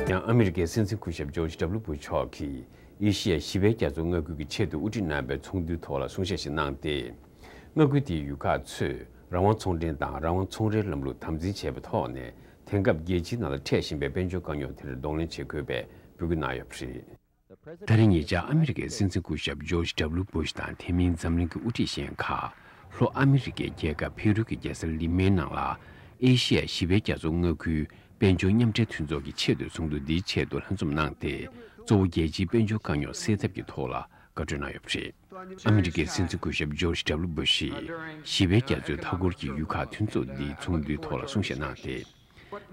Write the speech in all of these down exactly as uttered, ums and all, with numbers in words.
ཡང་ཨ་མི་རི་ཀའི་སྲིད་འཛིན་སྐུ་ཞབས་ཇོརྗ་ཌབ་ལུ་བུ་ཤ་མཆོག་གིས་ཨེ་ཤི་ཡ་བཞི་པའི་རྒྱ་མཚོ་མངའ་ཁུལ་གྱི་ཆེད་དུ་དབུ་ཁྲིད་གནང་བའི་ཚོགས་འདུའི་ཐོག་ལ་གསུང་བཤད་ཞིག་གནང་སྟེ། མངའ་ཁུལ་དེའི་ཡུལ་ཁག་ཚོས་རང་དབང་ཚོང་འབྲེལ་དང་རང་དབང་ཚོང་རའི་ལམ་ལུགས་དམ་འཛིན་བྱས་པའི་ཐོག་ནས། དེང་སྐབས་རྒྱལ་སྤྱིའི་ནང་ལ་འཕྲད་བཞིན་པའི་དཔལ་འབྱོར་དཀའ་རྙོག་དེར་གདོང་ལེན་བྱེད་དགོས་པའི་འབོད་སྐུལ་གནང་ཡོད་པ་རེད། ད་རེས་ཉེ་ཆར་ཨ་མི་རི་ཀའི་སྲིད་འཛིན་སྐུ་ཞབས་ཇོརྗ་ཌབ་ལུ་བུ་ཤ་དང་དེ་མིན་འཛམ་གླིང་གི་དབུ་ཁྲིད་གཞན་ཁག་ལྷོ་ཨ་མི་རི་ཀའི་རྒྱལ་ཁབ་ཕེ་རུ་གྱི་རྒྱལ་ས་ལི་མའི་ནང་ལ་ཨེ་ཤི་ཡ་བཞི་པའི་རྒྱ་མཚོ་མངའ་ཁུལ་དཔལ་འབྱོར་མཉམ་འབྲེལ་མཐུན་ཚོགས་ཀྱི་ཆེས་མཐོའི་ཚོགས་འདུ་འདིའི་ཆེད་དུ་ལྷན་འཛོམས་གནང་སྟེ། གཙོ་བོ་རྒྱལ་སྤྱིའི་དཔལ་འབྱོར་དཀའ་རྙོག་སེལ་ཐབས་ཀྱི་ཐོག་ལ་བཀའ་གྲོས་གནང་ཡོད་པ་རེད། ཨ་མི་རི་ཀའི་སྲིད་འཛིན་སྐུ་ཞབས་ཇོརྗ་ཌབ་ལུ་བུ་ཤས་བཞི་པའི་རྒྱ་མཚོའི་མཐའ་འཁོར་གྱི་ཡུལ་ཁག་མཐུན་ཚོགས་འདིའི་ཚོགས་འདུའི་ཐོག་ལ་གསུང་བཤད་གནང་སྟེ།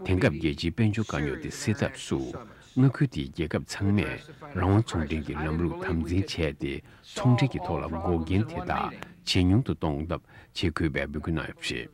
དེང་སྐབས་རྒྱལ་སྤྱིའི་དཔལ་འབྱོར་དཀའ་རྙོག་དེ་སེལ་ཐབས་སུ། མངའ་ཁུལ་དེའི་རྒྱལ་ཁབ་ཚང་མས་རང་དབང་ཚོང་འབྲེལ་གྱི་ལམ་ལུགས་དམ་འཛིན་བྱས་ཏེ། ཚོང་འབྲེལ་གྱི་ཐོག་ལ་འགོག་རྐྱེན་དེ་དག་ཇེ་ཉུང་དུ་གཏོང་ཐབས་བྱེད་དགོས་པའི་འབོད་སྐུལ་གནང་ཡོད་པ་རེད།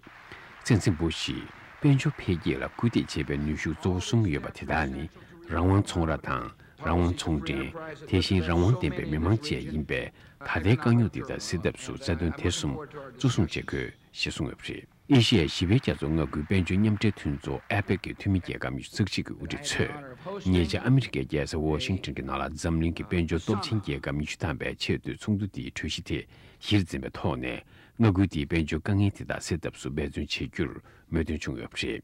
སྲིད་འཛིན་བུ་ཤས་དཔལ་འབྱོར་འཕེལ་རྒྱས་ལ་སྐུལ་འདེད་བྱེད་པའི་ནུས་ཤུགས་གཙོ་བོ་གསུམ་ཡོད་པ་དེ་དག་ནི། རང་དབང་ཚོང་ར་དང་། རང་དབང་ཚོང་འབྲེལ། དེ་བཞིན་རང་དབང་ལྡན་པའི་མི་དམངས་བཅས་ཡིན་པས། ད་ལྟའི་དཀའ་རྙོག་འདི་དག་སེལ་ཐབས་སུ་རྩ་དོན་དེ་གསུམ་གཙོ་བཟུང་བྱེད་དགོས། ཞེས་གསུངས་ཡོད་པ་རེད། ཨེ་ཤི་ཡའི་བཞི་པའི་རྒྱ་མཚོ་མངའ་ཁུལ་དཔལ་འབྱོར་མཉམ་འབྲེལ་མཐུན་ཚོགས་ཨེ་པེག་གི་འཐུས་མི་རྒྱལ་ཁབ་ཉི་ཤུ་རྩ་གཅིག་གི་དབུ་ཁྲིད་ཚོས། ཉེ་ཆར་ཨ་མི་རི་ཀའི་རྒྱལ་ས་ཝ་ཤིང་ཊོན་གྱི་ནང་ལ་འཛམ་གླིང་གི་དཔལ་འབྱོར་སྟོབས་ཆེན་རྒྱལ་ཁབ་ཉི་ཤུ་ཐམ་པའི་ཆེས་མཐོའི་ཚོགས་འདུ་དེའི་གྲོས་གཞི་དེ་གཞིར་འཛིན་པའི་ཐོག་ནས། མངའ་ཁུལ་དེའི་དཔལ་འབྱོར་དཀའ་ངལ་དེ་དག་སེལ་ཐབས་སུ་འབད་བརྩོན་བྱེད་རྒྱུར་མོས་མཐུན་བྱུང་ཡོད་པ་རེད།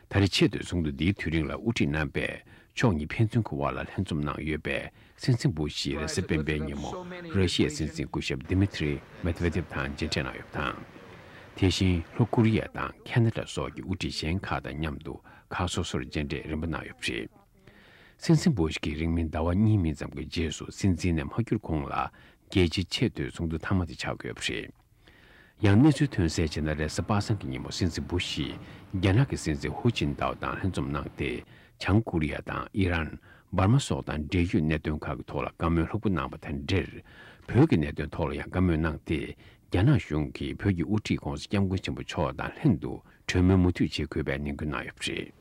ད་རེས་ཆེས་མཐོའི་ཚོགས་འདུ་འདིའི་དུས་རིང་ལ་དབུ་ཁྲིད་རྣམ་པས་ཕྱོགས་གཉིས་ཕན་ཚུན་གྱི་དབར་ལ་ལྷན་འཛོམས་གནང་ཡོད་པས། སྲིད་འཛིན་བུ་ཤས་རེས་གཟའ་སྤེན་པའི་ཉིན་མོ་ར་ཤི་ཡའི་སྲིད་འཛིན་སྐུ་ཞབས་དི་མི་ཐི་རི་མེད་ཝེ་དེབ་དང་མཇལ་འཕྲད་གནང་ཡོད་པ་དང་། དེ་བཞིན་ལྷོ་ཀོ་རི་ཡ་དང་ཁེ་ན་ཌ་སོགས་ཀྱི་དབུ་ཁྲིད་གཞན་ཁག་དང་མཉམ་དུ་ཁག་སོ་སོར་མཇལ་འཕྲད་རིམ་པ་གནང་ཡོད་པ་རེད། སྲིད་འཛིན་བུ་ཤས་ཀྱིས་རིང་མིན་ཟླ་བ་གཉིས་མིན་ཙམ་གྱི་རྗེས་སུ་སྲིད་འཛིན་ནས་མ་གྱུར་གོང་ལ་རྒྱལ་སྤྱིའི་ཆེས་མཐོའི་ཚོགས་འདུ་མཐའ་མ་དེ་ཆགས་ཡོད་པ་རེད། ཡང་གནས་ཚུལ་ཐོན་གསལ་བྱས་ན། རེས་གཟའ་པ་སངས་ཀྱི་ཉིན་མོ་སྲིད་འཛིན་བུ་ཤས་རྒྱ་ནག་གི་སྲིད་འཛིན་ཧུ་ཅིན་ཏའོ་དང་ལྷན་འཛོམས་གནང་སྟེ། བྱང་ཀོ་རི་ཡ་དང་ཨི་རན། འབར་མ་སོགས་དང་འབྲེལ་ཡོད་གནད་དོན་ཁག་གི་ཐོག་ལ་བཀའ་མོལ་ལྷུག་པོ་གནང་བ་དང་འབྲེལ། བོད་ཀྱི་གནད་དོན་ཐོག་ལ་ཡང་བཀའ་མོལ་གནང་སྟེ། རྒྱ་ནག་གཞུང་གིས་བོད་ཀྱི་དབུ་ཁྲིད་ྋགོང་ས་ྋསྐྱབས་མགོན་ཆེན་པོ་མཆོག་དང་ལྷན་དུ་གྲོས་མོལ་མུ་མཐུད་བྱེད་དགོས་པའི་ནན་སྐུལ་གནང་ཡོད་པ་རེད།